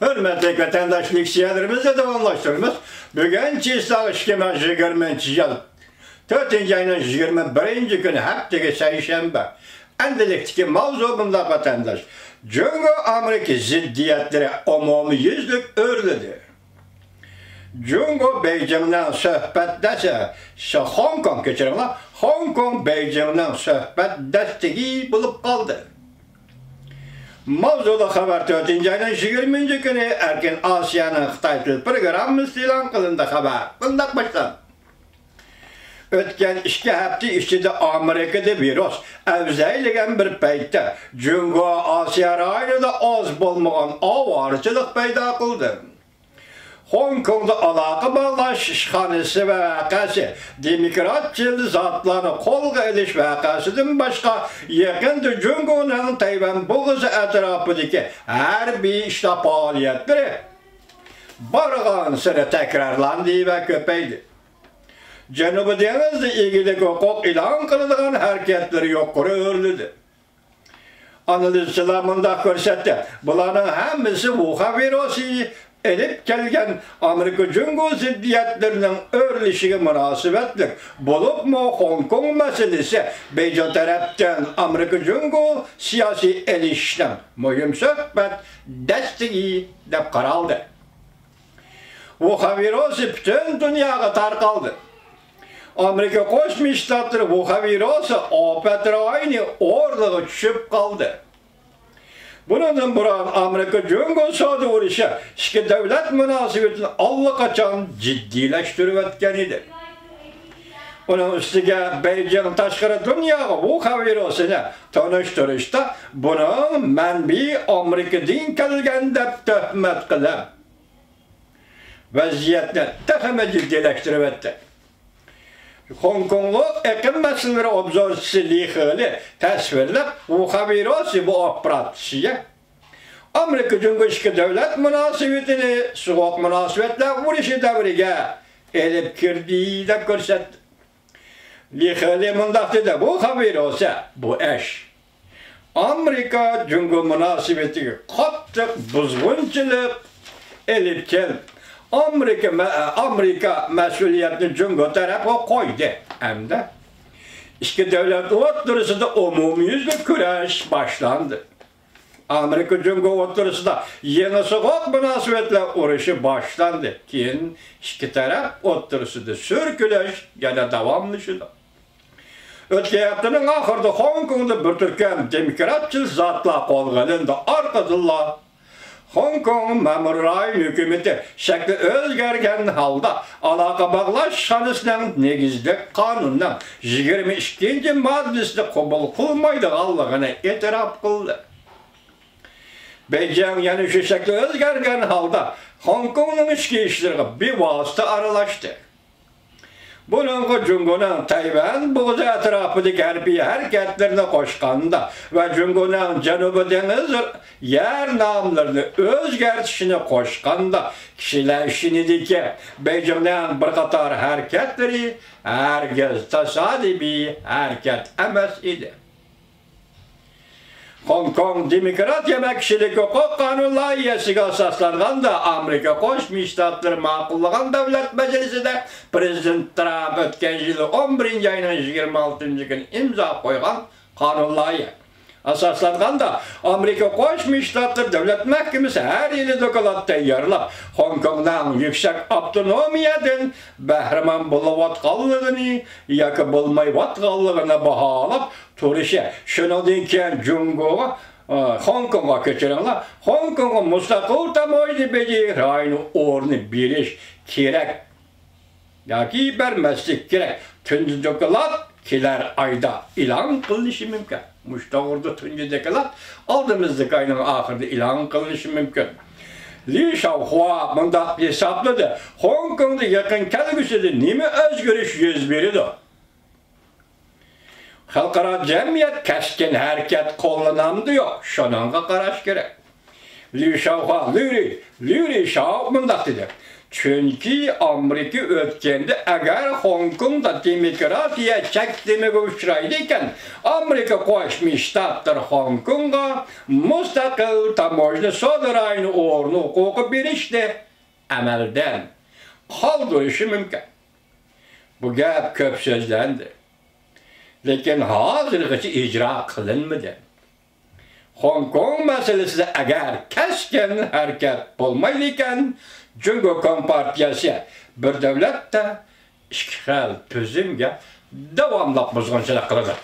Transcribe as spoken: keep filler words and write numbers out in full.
ھۆرمەتلىك ۋەتەنداش، لېكسىيەلىرىمىزنى داۋاملاشتۇرىمىز. بۈگۈن چىسلاغ ئىككى مىڭ يىگىرمىنچى يىل تۆتىنچى ئاينىڭ يىگىرمە بىرىنچى كۈنى، ھەپتىگە سەيشەنبە. ئەمدىلىكتىكى ماۋزۇ مۇنداق، ۋەتەنداش. جۇڭگو ئامېرىكا زىددىيەتلىرى ئومۇميۈزلۈك ئۆرلىدى. جۇڭگو بېيجىڭنىڭ سۆھبەتدەسى، شا-، خوڭكوڭ، كەچۈرۈڭلار، خوڭكوڭ بېيجىڭنىڭ سۆھبەتدەستىكى بولۇپ قالدى. ماۋزۇلۇق خەۋەر تۆتىنچى ئاينىڭ يىگىرمىنچى كۈنى ئەركىن ئاسىيانىڭ خىتاي تىل پروگراممىسى ئېلان قىلىندى. خەۋەر مۇنداق باشلاندى. ئۆتكەن ئىككى ھەپتە ئىچىدە ئامېرىكىدا ۋىرۇس ئەۋزەيلىگەن بىر پەيتتە، جۇڭگو ئاسىيا رايونىدا ئاز بولمىغان ئاۋارىچىلىق پەيدا قىلدى. خوڭكوڭدا ئالاقە باغلاش ئىشخانىسى ۋەقەسى، دېموكراتچىل زاتلارنى قولغا ئېلىش ۋەقەسىدىن باشقا، يېقىندا جۇڭگونىڭ تەيۋەن بوغۇزى ئەتراپىدىكى ھەربىي ئىشلار پائالىيەتلىرى بارغانسېرى تەكرارلاندى ۋە كۆپەيدى. جەنۇبىي دېڭىزدا ئىگىلىك ھوقۇق ئېلان قىلىدىغان ھەرىكەتلىرى يۇقىرى ئۆرلىدى. ئانالىزچىلار مۇنداق كۆرسەتتى، بۇلارنىڭ ھەممىسى ۋۇخەن ۋىرۇسى ئېلىپ كەلگەن ئامېرىكا جۇڭگو زىددىيەتلىرىنىڭ ئۆرلىشىگە مۇناسىۋەتلىك، بولۇپمۇ خوڭكوڭ مەسىلىسى بېيجىڭ تەرەپتىن ئامېرىكا جۇڭگو سىياسىي ئېلىشىشنىڭ مۇھىم سۆھبەت دەستىكى دەپ قارالدى. ۋۇخەن ۋىرۇسى پۈتۈن دۇنياغا تارقالدى. ئامېرىكا قوشما شتاتلىرى ۋۇخەن ۋىرۇسى ئاپەت رايونى ئورنىغا چۈشۈپ قالدى. بۇنىڭدىن بۇرۇن ئامېرىكا جۇڭگو سودا ئۇرۇشى ئىككى دۆلەت مۇناسىۋىتىنى ئاللىقاچان جىددىيلەشتۈرۈۋەتكەن ئىدى. ئۇنىڭ ئۈستىگە بېيجىڭ تاشقىرى دۇنياغا ۋۇخەن ۋىرۇسىنى تونۇشتۇرۇشتا بۇنىڭ مەنبىيى ئامېرىكىدىن كەلگەن دەپ تۆھمەت قىلىپ، ۋەزىيەتنى تېخىمۇ جىددىيلەشتۈرۈۋەتتى. خوڭكوڭلۇق ئېقىم مەسىلىلىرى ئوبزورچىسى لى خېلى تەسۋىرلەپ، ۋۇخەن ۋىرۇسى بۇ ئاپپاراتچىسى ئامېرىكا جۇڭگو ئىككى دۆلەت مۇناسىۋىتىنى سوغۇق مۇناسىۋەتلەر ئۇرۇشى دەۋرىگە ئېلىپ كىردى دەپ كۆرسەتتى. لى خېلى مۇنداق دېدى، ۋۇخەن ۋىرۇسى بۇ ئىش ئامېرىكا جۇڭگو مۇناسىۋىتىگە قاتتىق بۇزغۇنچىلىق ئېلىپ كېلىپ، ئامېرىكا مە-، ئامېرىكا مەسئۇلىيەتنى جۇڭگو تەرەپكە قويدى ھەمدە ئىككى دۆلەت ئوتتۇرىسىدا ئومۇميۈزلۈك كۈرەش باشلاندى. ئامېرىكا جۇڭگو ئوتتۇرىسىدا يېڭى سوغۇق مۇناسىۋەتلەر ئۇرۇشى باشلاندى. كېيىن ئىككى تەرەپ ئوتتۇرىسىدا سۈركىلىش يەنە داۋاملىشىدۇ. ئۆتكەن ھەپتىنىڭ ئاخىرىدا خوڭكوڭدا بىر تۈركۈم دېموكراتچىل زاتلار قولغا ئېلىندى. ئارقىدىنلا خوڭكوڭ مەمۇرىي رايون ھۆكۈمىتى شەكلى ئۆزگەرگەن ھالدا ئالاقە باغلاش ئىشخانىسىنىڭ نېگىزلىك قانۇننىڭ يىگىرمە ئىككىنچى ماددىسىنى قوبۇل قىلمايدىغانلىقىنى ئېتىراپ قىلدى. بېيجىڭ يەنە شۇ شەكلى ئۆزگەرگەن ھالدا خوڭكوڭنىڭ ئىچكى ئىشلىرىغا بىۋاسىتە ئارىلاشتى. بۇنىڭغا جۇڭگونىڭ تەيۋەن بوغۇزى ئەتراپىدىكى ھەربىي ھەرىكەتلىرىنى قوشقاندا ۋە جۇڭگونىڭ جەنۇبىي دېڭىز يەر ناملىرىنى ئۆزگەرتىشىنى قوشقاندا، كىشىلەر ئىشىنىدىكى، بېيجىڭنىڭ بىر قاتار ھەرىكەتلىرى ھەرگىز تاسادىپىي ھەرىكەت ئەمەس ئىدى. خوڭكوڭ دېموكراتىيە ۋە كىشىلىك ھوقۇق قانۇن لايىھەسىگە ئاساسلانغاندا، ئامېرىكا قوشما شتاتلىرى ماقۇللىغان دۆلەت مەجلىسىدە پىرېزىدېنت ترامپ ئۆتكەن يىلى ئون بىرىنچى ئاينىڭ يىگىرمە ئالتىنچى كۈنى ئىمزا قويغان قانۇن لايىھە ئاساسلانغاندا، ئامېرىكا قوشما شتاتلىرى دۆلەت مەھكىمىسى ھەر يىلى دوكلات تەييارلاپ، خوڭكوڭنىڭ يۈكسەك ئاپتونومىيەدىن بەھرىمەن بولۇۋاتقانلىقىنى ياكى بولمايۋاتقانلىقىنى باھالاپ تۇرۇشى، شۇنىڭدىن كېيىن جۇڭگوغا، ئا، خوڭكوڭغا كەچۈرۈڭلار، خوڭكوڭغا مۇستەقىل تاموژنا بېجى رايونى ئورنى بېرىش كېرەك ياكى بەرمەسلىك كېرەك. تۇنجى دوكلات كېلەر ئايدا ئېلان قىلىنىشى مۇمكىن. مۇشۇ توغرىدا تۇنجى دوكلات ئالدىمىزدىكى ئاينىڭ ئاخىرىدا ئېلان قىلىنىشى مۇمكىن. لى شاۋخۇا مۇنداق ھېسابلىدى، خوڭكوڭدا يېقىن كەلگۈسىدە نېمە ئۆزگىرىش يۈز بېرىدۇ؟ خەلقئارا جەمئىيەت كەسكىن ھەرىكەت قوللىنامدۇ يوق، شۇنىڭغا قاراش كېرەك. لى شاۋخۇا، لۈرى، لۈرى شاۋ مۇنداق دېدى، چۈنكى ئامېرىكا ئۆتكەندە، ئەگەر خوڭكوڭدا دېموكراتىيە چەكلىمىگە ئۇچرايدىكەن، ئامېرىكا قوشما شتاتلىرى خوڭكوڭغا مۇستەقىل تاموژنا سودا رايونى ئورنىتىش ھوقۇقى بېرىشنى ئەمەلدىن قالدۇرۇشى مۇمكىن. بۇ گەپ كۆپ سۆزلەندى، لېكىن ھازىرغىچە ئىجرا قىلىنمىدى. خوڭكوڭ مەسىلىسىدە ئەگەر كەسكىن ھەرىكەت بولمايدىكەن، جۇڭگو كومپارتىيەسى بىر دۆلەتتە ئىككى خىل تۈزۈمگە داۋاملىق بۇزغۇنچىلىق قىلىدۇ.